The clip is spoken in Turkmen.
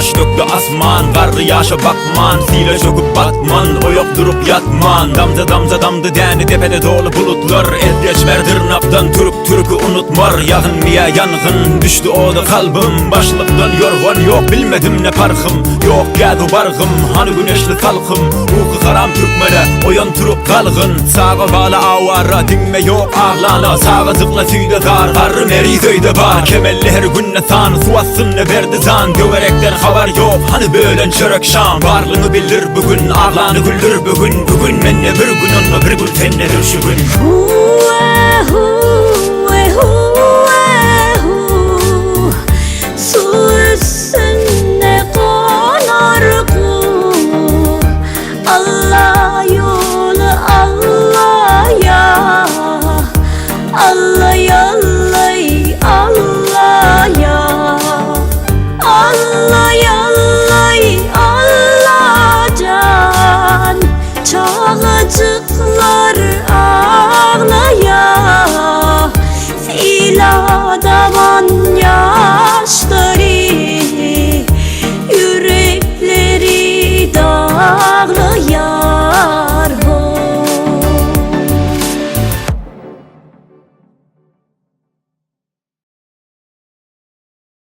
Ýaş dökdi asman, garry ýaşa bakman, Sile çöküp batman, oýak durup ýatman. Damja damja damdy däni depede doly bulutlar, El geçmer dyrnakdan türk türki unutmar. Ýagyn miýä ýangyn, düşdi oda kalbym, Başlykdan ýorgan ýok, bilmedim ne parhym. Ýok gäzu bargym, hany güneşli salkym, Uky haram türkmene, oýan turup galgyn. Çaga bala awara, diňme ýok aglana, Çagajykla süýde zar, garry meriz öýde bar. Kemelli her günde san, suw astynda berdi jan, Töwerekden habar ýok, hany bölen çörek şam. Barlyňy bildir bu gün, aglany güldür bu gün, Bu gün mende bir gün, onda bir gün sendedir şu gün. Hu-a-hu-e-hu.